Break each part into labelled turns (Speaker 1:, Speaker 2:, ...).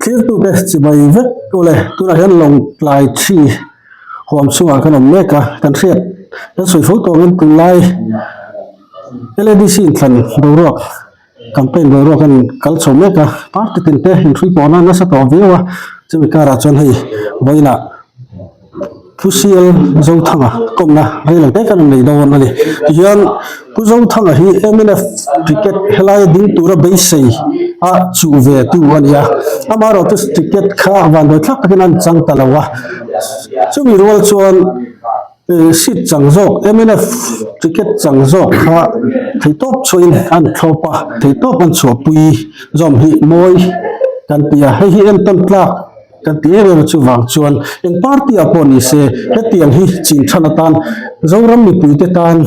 Speaker 1: Thirtute chibai vek ule tunah hian Lawngtlai thi huam chungah kan awm mek a, kan hriat kan sawi fo tawngin tunlai LADC inthlan boruak campaign boruak an kal chho mek a, party tin te inhrui pawhna nasa tawh viau a, chumi karah chuan hei vawiinah Pu CL Zothanga kawmna rei lo te kan rawn nei dawn a ni. Tihian Pu Zothanga hi mnf ticket helai ding tura beisei a chuh ve tu a ni a, amaherawhchu ticket kha vanduai thlak takin an chang ta lo a, chumi rual chuan seat chang zawk mnf ticket chang zawk kha theihtawp chhuahin an thlawp a, theihtawp an chhuahpui zawm hi mawi kan ti a, hei hi entawn tlak. Kan ti em em a chuvang chuan eng party ah pawh ni se hetiang hi chin than atan Zoram mipuite tan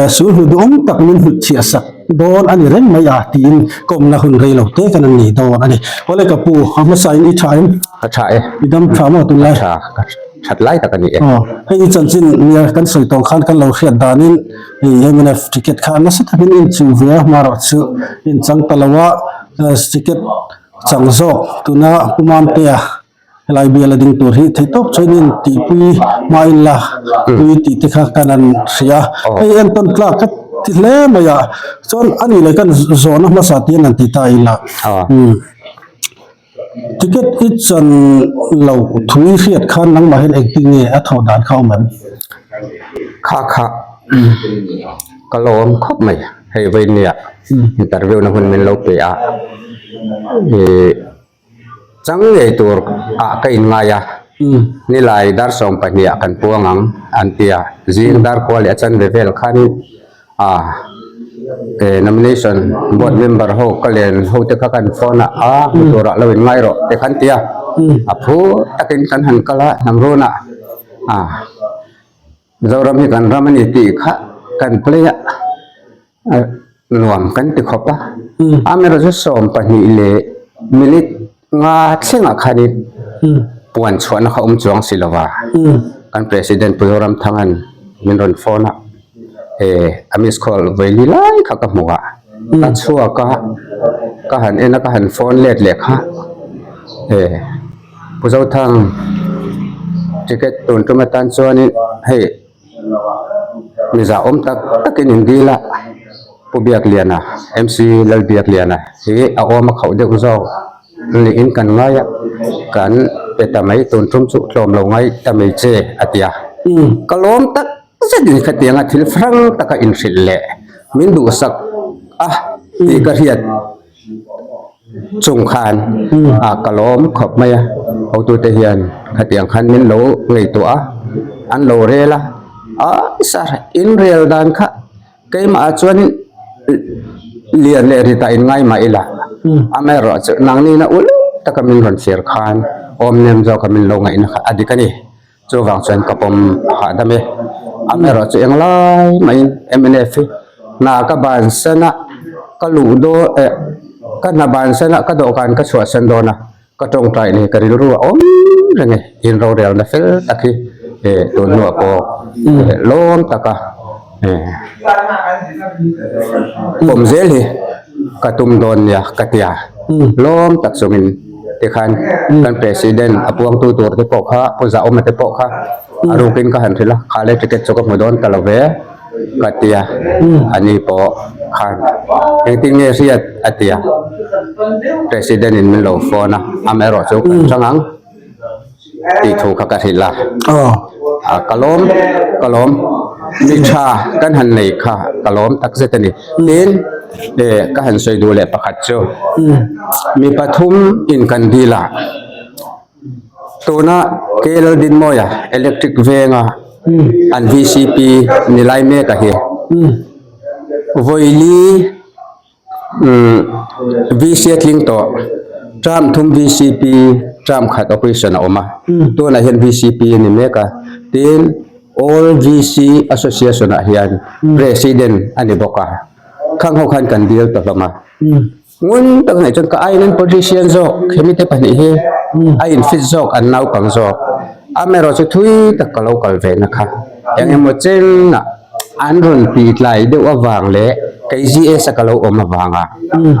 Speaker 1: sul hmu duhawm tak min hnut chhiah sak dawn a ni reng mai a tiin kawmna hun rei lo te kan an nei dawn a ni. Awle ka pu a hmasa in i tha em?
Speaker 2: Ka tha e.
Speaker 1: I dam tha maw tunlai?
Speaker 2: Ka tha, ka that lai tak a ni e.
Speaker 1: Aw, hei i chanchin nia kan sawi tawng khan kan lo hriat danin hei mnf ticket kha nasa takin in chuh ve a hmarawh chu in chang ta lo a ticket Chang zawk tuna Pu Mamtea helai bial a ding tur hi theihtawp chuanin tihpui hma in la pui tih te kha kan han hria hei entawn tlak ka ti hle mai a chuan a nih leh kan zawhna hmasa te hian han ti ta ila ticket i chan lo thu i hriat khan nangmah hian engtin nge a thawh dan kha awm em?
Speaker 2: Kha kha ka lawm khawp mai. Hei vawinia interview na hun min lo pe a, ih chang ngei tur ah ka in ngai a, nilai dar 12 ah kan puang ang an ti a, zing dar kua leh a chanve vel khanin ah eh nomination board member ho ka len ho te kha kan phone a, a hmu tur ah lo in ngai rawh te khan ti a, a phur takin kan han kal a hnam run ah ah. Zoram hi kan ram a ni tih kha kan play a, nuam kan ti khawp a. Amaherawhchu 12 leh minute nga thlengah khanin puan chhuahna kha awm chuang si lo va. Kan President Pu Zoramthanga'n min rawn phone a, eh a miss call vawi li lai kha ka hmu a, ka chhuak a, ka han en a ka han phone let leh kha eh. Pu Zothang ticket tun tum atan chuanin hei mi zahawm tak takin in dil a Pu Biakliana MC Lalbiakliana hi a awm a khauh deuh zawk niin kan ngai a kan pe ta mai tun tum chu tlawm lo ngai ta mai che a ti a ka lawm tak zet in khatianga thil hrang taka inhrilh leh min duhsak a tih ka hriat. Chung khan a ka lawm khawp mai a, hotute hian khatiang khan min lo ngaihtuah a, an lo rel a, a sir in rel dan kha keimah ah chuanin lian leh rit ah in ngai mah ila amaherawh chu nangni na uluk taka min rawn thlir khan awm nem zawka min lo ngaihna kha a dik a ni. Chuvang chuan ka pawm hahdam e. Amaherawh chu englai maiin mnf hi hna ka bansan a, ka luh dawn eh ka hna bansan a ka dawhkan ka chhuahsan dawn a, ka tawngtai ni ka rilru a awm reng e, in rorelna fel tak hi eh tun hnuah pawh lawm taka eh pawm zel hi ka tum dawn nia ka ti a, lawm tak chungin. Tikhan kan President a puangtu tur te pawh kha Pu Zahawma te pawh kha a rukin ka han hrilh a, kha le ticket chu ka hmu dawn ta lo ve ka ti a, ani pawh khan engtin nge hriat a ti a, President in min lo phone a, amaherawh chu kan chang ang tih thu kha ka hrilh a, ka lawm ka lawm mi tha kan han nei kha ka lawm takzet a ni. Tin, eh ka han sawi duh leh pakhat chu mi pathum in kan dil a, tuna KL Dinmawia electric venga an vcp ni lai mek a hi vawili umm VC a tling tawh term thum vcp term khat opposition a awm a tunah hian vcp a ni mek a tin. All VC Association ah hian President a ni bawk a, khang ho khan kan dil ta hlawm a. Ngun tak hnaih chuan ka aiin an politician zawk, hemi te pahnih hi a in fit zawk, an naupang zawk. Amaherawhchu thui tak ka lo kal ve na kha eng emaw chenah an rawn tih tlai deuh avang leh kei GS a ka lo awm avanga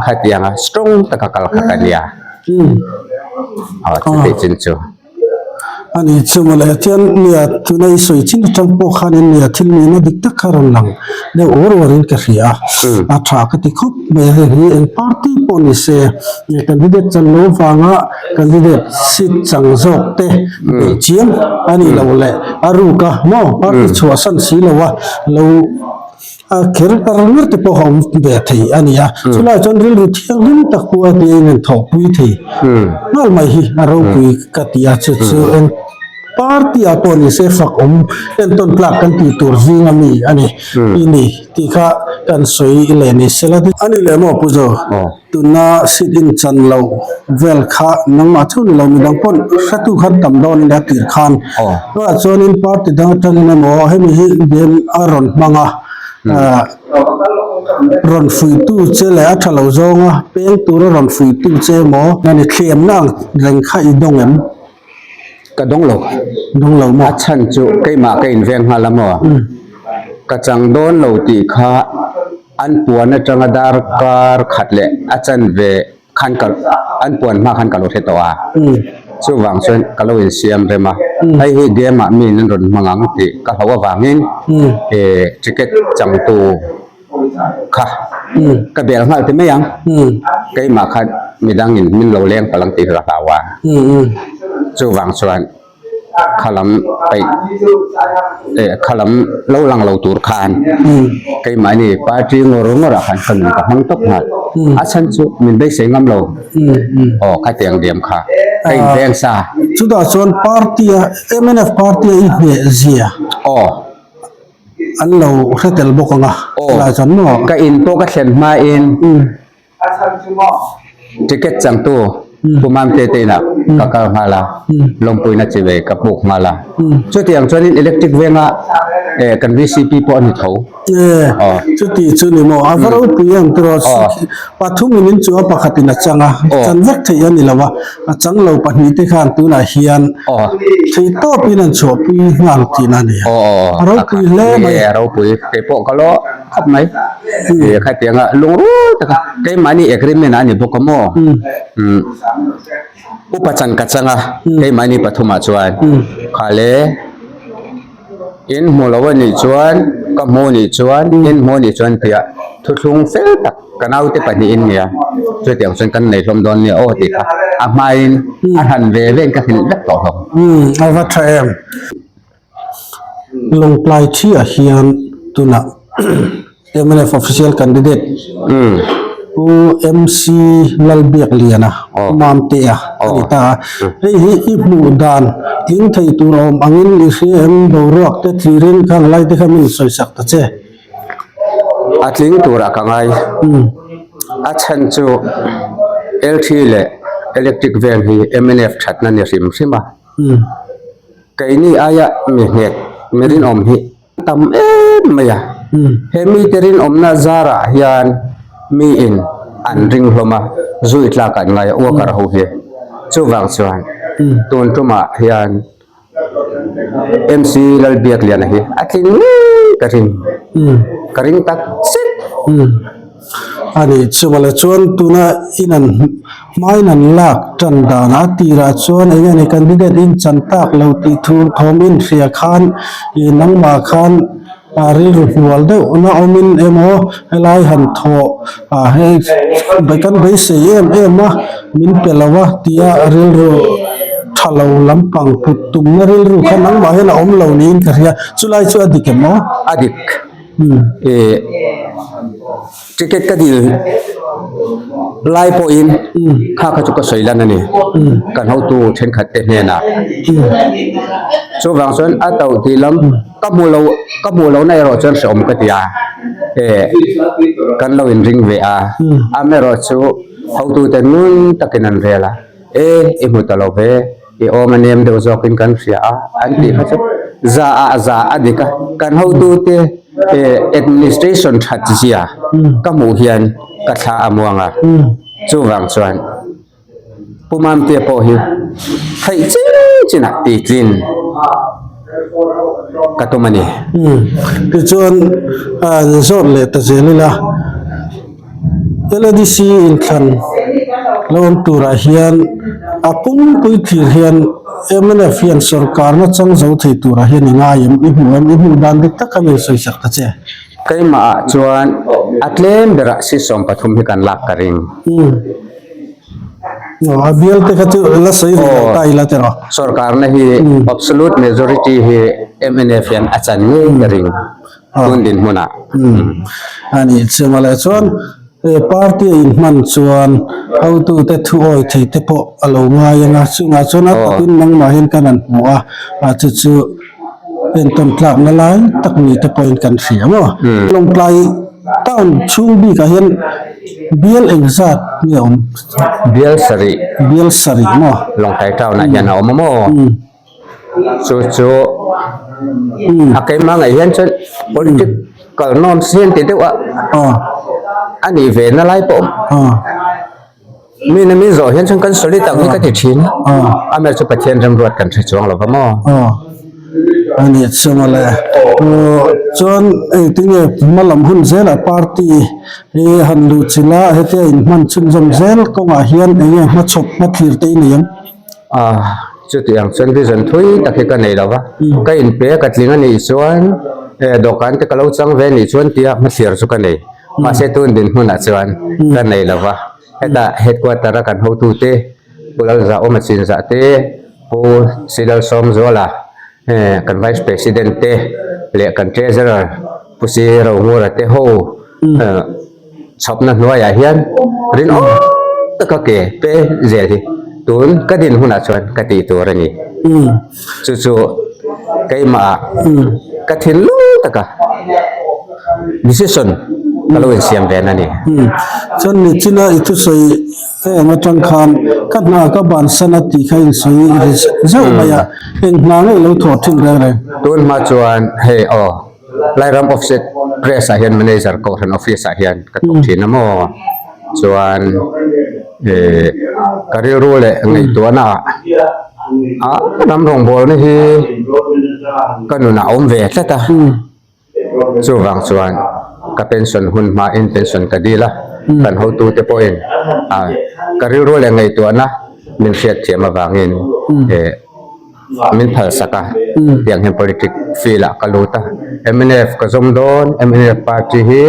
Speaker 2: khatianga strong taka kal kha ka nia. Aw chuti chin chu.
Speaker 1: A ni chu mawle chuan nia tuna i sawi chin atang pawh khanin nia thil nihna dik tak kha rawn lang deuh uar uarin ka hria a, a tha ka ti khawp mai a hei hi eng party pawh ni se candidate chan lo vanga candidate seat chang zawk te beih chiam a nih loh leh a ruk a maw party chhuahsan si lo a lo A kher tar ber te pawh a awm ve thei a ni a, chulaiah chuan rilru thianghlim tak pawh a tia in thawhpui thei nghal mai hi a ropui ka ti a, chu chu eng party ah pawh ni se fak awm entawn tlak kan tih tur zing a mi a ni i ni tih kha kan sawi leh ni sela. A ni leh maw Pu Zo? Tuna seat in chan loh vel kha nangmah chu ni lo midang pawn hretu khan tam dawn ania tir khan tunah chuanin party dang atangin emaw hemi hi game a rawn hmang a rawn fuihtu che leh a tha lo zawnga peng tura rawn fuihtu che emaw nani thliamna ang reng kha i dawng em?
Speaker 2: Ka dawng lo.
Speaker 1: Dawng lo maw?
Speaker 2: A chhan chu keimah ka inveng nghal a maw? Ka chang dawn lo tih kha an puan atanga darkar khat leh a chanve khan ka an puan hma khan ka lo hre tawh a. Chuvang chuan ka lo insiam rem a. Hei hi game ah mi in an rawn hmang ang tih ka hlauh avangin ticket changtu kha ka bel nghal ti mai ang keimah khan midang in min lo leng palh ang tih ka hlau a chuvang chuan khalam peih eh khalam lo lang lo tur khan keimahni party ngawr ngawr ah khan ka nun ka hmang tawp nghal a chhan chu min beisei ngam lo aw khatiang diam kha ka inveng sa.
Speaker 1: Chutah chuan party a mnf party a i hneh zia.
Speaker 2: Aw.
Speaker 1: An lo hre tel bawk ang a, helai chuan maw?
Speaker 2: Ka in pawh ka thlen hmain ticket changtu Pu Mamte te inah ka kal nghal a, lawmpuina chi ve ka puk nghal a. Chutiang chuanin electric venga kan VCP pawh a ni tho.
Speaker 1: Chuti chu ni maw? A va ropui em tiraw? Pathumin in chu a pakhatin a chang a, chan vek theih a ni lo a, a chang lo pahnihte khan tunah hian thei tawpin an chhuahpui nghal tihna a ni a, a ropui hle mai.
Speaker 2: A ropui, kei pawh ka lawh khawp mai, khatianga lungrual taka keimahni agreement a ni bawk a maw? Upa chan ka chang a, keimahni pathumah chuan kha le. In hmu lo a nih chuan, ka hmu a nih chuan, in hmu a nih chuan piah thuthlung fel tak ka naute pahnihin nia, chutiang chuan kan nei hlawm dawn nia aw tih kha a hmain a hran ve vein ka hrilh vek tawh hlawm.
Speaker 1: Umm a va tha em. Lawngtlai thiah hian tunah Mnf official candidate Pu MC Lalbiakliana Mamtea a ni ta a. Hei hi i hmuh dan tling thei tur a awm angin i hria em boruak te thlirin khang lai te kha min sawisak ta che.
Speaker 2: A tling turah ka ngai. A chhan chu LT leh electric vel hi mnf thatna ni hrim hrim a. Keini aia mi nghet mi rinawm hi tam em mai a, he mite rinawmna zarah hian miin an ring hlawm a, zui tlak an ngai a, worker ho hi. Chuvang chuan tun tumah hian MC Lalbiakliana hi a tling ngei ka ring, ka ring tak zet.
Speaker 1: A nih chu mawle chuan tuna in an Hmain an lak tan danah a tirah chuan eng nge candidate in chan tak lo tih thu thawm in hria khan ih nangmah khan ah rilru hnual deuh na awmin emaw helai han thawh ah hei kan beisei em em a min pe lo a tia rilru tha lo lampang put tumna rilru kha nangmah hian a awm lo niin ka hria chulai chu a dik em aw?
Speaker 2: A dik. Ih. Ticket ka dil lai pawhin kha kha chu ka sawi lan a ni, kan hotu thenkhat te hnenah. Chuvang chuan a tauh tih lam ka hmu lo ka hmuh lohna erawh chuan hrehawm ka ti a, eh kan lo inring ve a, amaherawh chu hotute ngun takin an rel a, e i hmu ta lo ve. I awm a nem deuh zawkin kan hria a, an tih kha chu za ah za a dik a, kan hotute administration that zia ka hmuh hian ka thla a muang a, chuvang chuan Pu Mamte pawh hi theih chin chinah titlin ka tum a ni.
Speaker 1: Tichuan zawt leh ta zel ila LADC inthlan. Lo awm turah hian a pumpui thlir hian mnf hian sorkarna chang zo thei turah hian i ngai em? I hmu em? I hmuh dan dik tak kha min sawi sak ta che.
Speaker 2: Keimah ah chuan a tlem berah si 13 hi kan lak ka ring.
Speaker 1: Umm. Aw a bial te kha chu la sawi ve lo ta ila tiraw.
Speaker 2: Sorkarna hi absolute majority hi mnf hian a chan ngei ka ring. tun dinhmunah.
Speaker 1: A nih chu mawle chuan he party a inhman chuan hotute thu awi thei te pawh a lo ngai ang a, chungah chuan a takin nangmah hian kan han hmu a, a chu chu entawn tlakna lai tak ni te pawhin kan hria maw. Lawngtlai town chhung bikah hian bial engzat nge awm?
Speaker 2: Bial sarih.
Speaker 1: Bial sarih maw?
Speaker 2: Lawngtlai town ah hian a awm a maw? Chu chu a keimah ngaih hian chuan political norms hian ti deuh a a nih ve na lai pawh awm mi na min zawh hian chuan kan solid ang hi ka ti thin a amaherawhchu chu Pathian remruat kan hre chuang lo va maw.
Speaker 1: A nih chu mawle chuan engtinge hma lam hun zelah party hi han luh chilh a hetia inhman chhunzawm zel kawngah hian enge hmachhawp hmathlir te i nei ang.
Speaker 2: Ah, chutiang chuan vision thui tak hi ka nei lo va, ka inpe ka tling a nih chuan eh dawhkan te ka lo chang ve a nih chuan tia hmathlir chu ka nei. Mahse tun dinhmunah chuan ka nei lo va, hetah headquarter a kan hotute Pu Lalzahawma Chinzah te, Pu Silalsawmzuala eh kan Vice President te leh kan Treasurer Pu Si Rohngura te ho eh chhawpna hnuaiah hian rinawm taka ke pe zel hi tun ka din hunah chuan ka tih tur a ni. Chu chu keimah ka thinlung taka decision ka lo insiam ve na a ni.
Speaker 1: Chuan nichina i thusawi em atang khan ka hna ka bansan a tih kha insawi ri zeuh mai a, eng hna ngei lo thawh thin reng reng.
Speaker 2: Tun hma chuan hei aw. Lairam Offset Press ah hian manager kohhran office ah hian ka thawk thin a maw chuan eh ka rilru leh ngaihtuahna ah ah ram rawngbawlna hi ka nunah a awm ve tlat a chuvang chuan ka pension hun hmain pension ka dil a kan hotute pawhin ah ka rilru leh ngaihtuahna min hriatthiam avangin eh. Min phalsak a, tiang hian politic field ah ka lut a, mnf ka zawm dawn, mnf party hi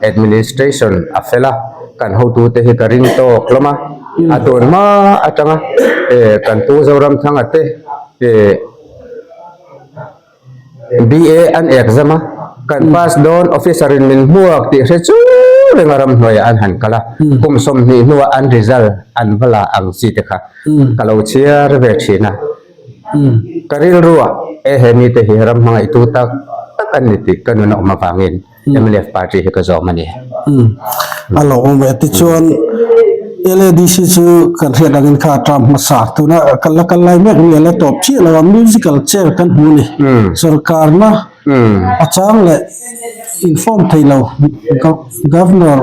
Speaker 2: administration a fel a, kan hotu te hi ka ring tawk hlawm a, a tun hma atanga eh kan pu Zoramthanga te eh BA an exam a, kan pass dawn officer in min hmuak tih hre chu reng a ramhnuaiah an han kal a, kum 20 hnuah an result an va la ang chi te kha. Ka lo chhiar ve thin a, ka rilru ah e he mite hi ram hmangaihtu tak tak an ni tih ka nun a awm avangin mnf party hi ka zawm a ni.
Speaker 1: A lo awm ve tichuan LADC chu kan hriat angin kha a term hmasa tuna kan la kal lai mek mi a la tawp chiah lo a musical chair kan hmu a ni sorkarna a chang leh inform thei lo governor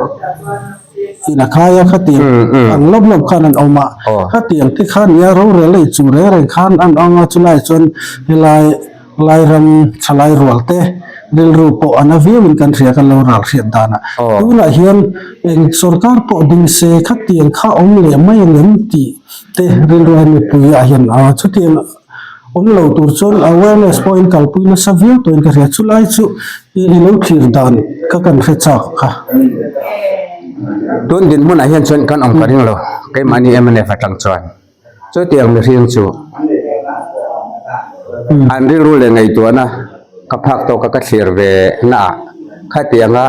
Speaker 1: In a khai a khatiang ang lawp lawp khan an awm a, khatiang te khan nia rorel a inchuh reng reng khan an awm a, chulai chuan helai Lairam thalai rual te rilru pawh a na viauin kan hria kan lo ral hriat danah. Tunah hian eng sorkar pawh ding se khatiang kha awm leh mai ang em tih te rilru a mipui ah hian a chutiang awm lo tur chuan awareness pawhin kalpui nasa viau tawhin ka hria chulai chu i lo thlir dan kha kan hre chak kha.
Speaker 2: Tun dinhmunah hian chuan kan awm ka ring lo keimahni mnf atang chuan chutiang mihring chu an rilru leh ngaihtuahna ka phak tawka ka thlir ve naah khatianga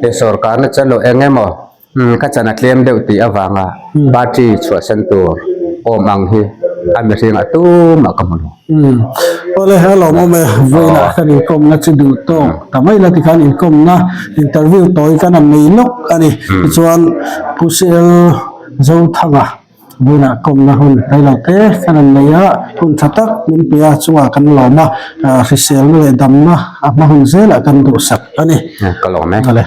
Speaker 2: he sorkarna chuan lo eng emaw Ka chan a tlem deuh tih avanga party chhuahsan tur awm ang hi a mihring ah tumah ka hmu lo.
Speaker 1: Awle he lawm awm e, vawiinah kan inkawmna chu duh tawk ta mai la tikhan inkawmna interview tawi kan han nei lawk a ni. Tichuan Pu CL Zothanga vawiinah kawmna hun rei lo te kan han nei a, hun tha tak min pe a chungah kan lawm a, hriselna leh damna a hma hun zelah kan duhsak a ni.
Speaker 2: Ka lawm e.
Speaker 1: Awle.